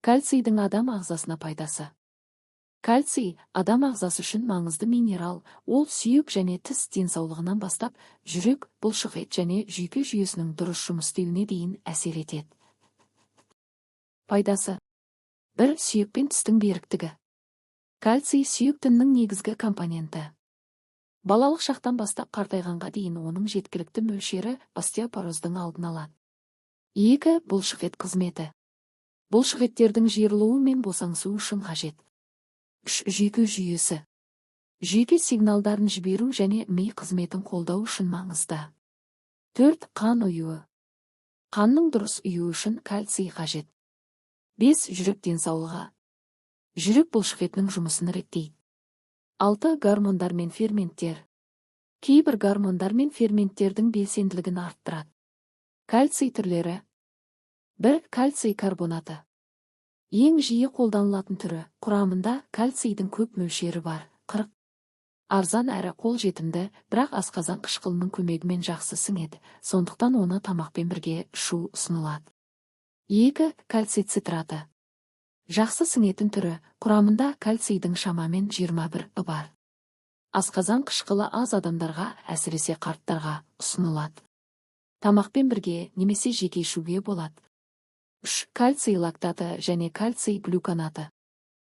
Кальцийдің адам ағзасына пайдасы. Кальций – адам ағзасы үшін маңызды минерал. Ол сүйек және тіс денсаулығынан бастап, жүрек, бұлшықет және жүйке жүйесінің дұрыс жұмыс істеуіне дейін әсер етеді. Пайдасы. 1. Сүйек пен тістің беріктігі. Кальций – сүйек тінінің негізгі компоненті. Балалық шақтан бастап қартайғанға дейін оның жеткілікті мөлшері остеопороздың алдын алады. 2. Бұлшықет қызметі. Бұлшықеттердің жиырылуы мен босаңсуы үшін қажет. 3. Жүйке жүйесі. Жүйке сигналдарын жіберу және ми қызметін қолдау үшін маңызды. 4. Қан ұюы. Қанның дұрыс ұюы үшін кальций қажет. 5. Жүрек денсаулығы. Жүрек бұлшықетінің жұмысын реттейді. 6. Гормондар мен ферменттер. Кейбір гормондар мен ферменттердің белсенділігін арттырады. Кальций түрлері. 1. Кальций карбонаты. Ең жиі қолданылатын түрі, құрамында кальцийдің көп мөлшері бар, 40. Арзан әрі қолжетімді, бірақ асқазан қышқылының көмегімен жақсы сіңеді, сондықтан оны тамақпен бірге ішу ұсынылады. 2. Кальций цитраты. Жақсы сіңетін түрі, құрамында кальцийдің шамамен 21 бар. Асқазан қышқылы аз адамдарға, әсіресе қарттарға, ұсынылады. Тамақпен бірге немесе жеке ішуге болады. 3. Кальций лактаты және кальций глюконаты.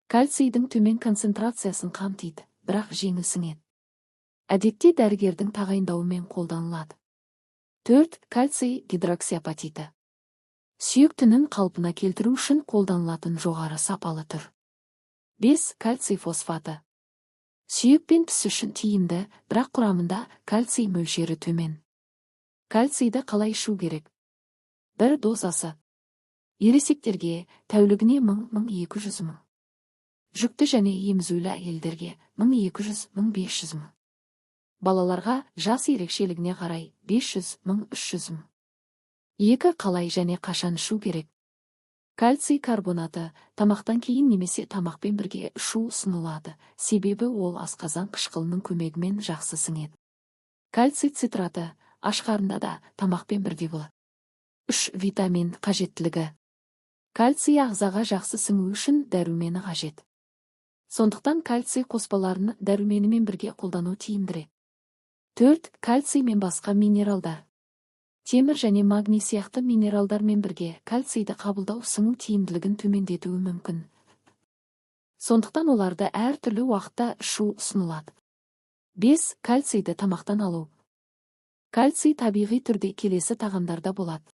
Кальцийдің төмен концентрациясын қамтиды, бірақ жеңіл сіңеді. Әдетте дәрігердің тағайындауымен қолданылады. 4. Кальций гидроксиапатиті. Сүйек тінін қалпына келтіру үшін қолданылатын жоғары сапалы түр. 5. Кальций фосфаты. Сүйек пен тіс үшін тиімді, бірақ құрамында кальций мөлшері төмен. Кальцийді қалай ішу керек? 1. Дозасы. Ересектерге тәулігіне 1000-1200 мың. Жүкті және емізулі әйелдерге 1200-1500 мың. Балаларға жас ерекшелігіне қарай 500-1300 мың. 2. Қалай және қашан ішу керек? Кальций карбонаты тамақтан кейін немесе тамақпен бірге ішу ұсынылады, себебі ол асқазан қышқылының көмегімен жақсы сіңеді. Кальций цитраты аш қарында да, тамақпен бірге болады. 3. Витамин қажеттілігі. Кальций ағзаға жақсы сіңу үшін дәрумені қажет. Сондықтан кальций қоспаларын дәруменімен бірге қолдану тиімдірек. 4. Кальций мен басқа минералдар. Темір және магний сияқты минералдармен бірге кальцийді қабылдау сіңу тиімділігін төмендетуі мүмкін. Сондықтан оларды әртүрлі уақытта ішу ұсынылады. 5. Кальцийді тамақтан алу. Кальций табиғи түрде келесі тағамдарда болады.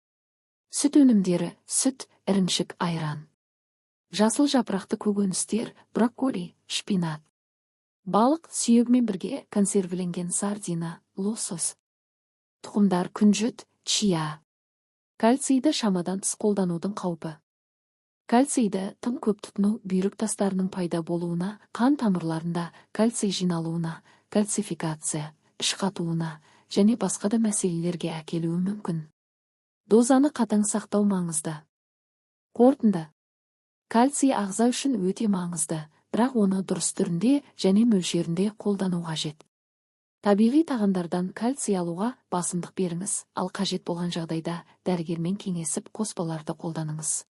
Сүт өнімдері: сүт, ірімшік, айран. Жасыл жапырақты көкөністер: брокколи, шпинат. Балық сүйегімен бірге консервіленген сардина, лосось. Тұқымдар: күнжіт, чия. Кальцийді шамадан тыс қолданудың қаупі. Кальцийді тым көп тұтыну бүйрек тастарының пайда болуына, қан тамырларында кальций жиналуына, кальцификация, іш қатуына және басқа да мәселелерге әкелуі мүмкін. Дозаны қатаң сақтау маңызды. Қорытынды. Кальций ағза үшін өте маңызды, бірақ оны дұрыс түрінде және мөлшерінде қолдану қажет. Табиғи тағамдардан кальций алуға басымдық беріңіз, ал қажет болған жағдайда дәрігермен кеңесіп, қоспаларды қолданыңыз.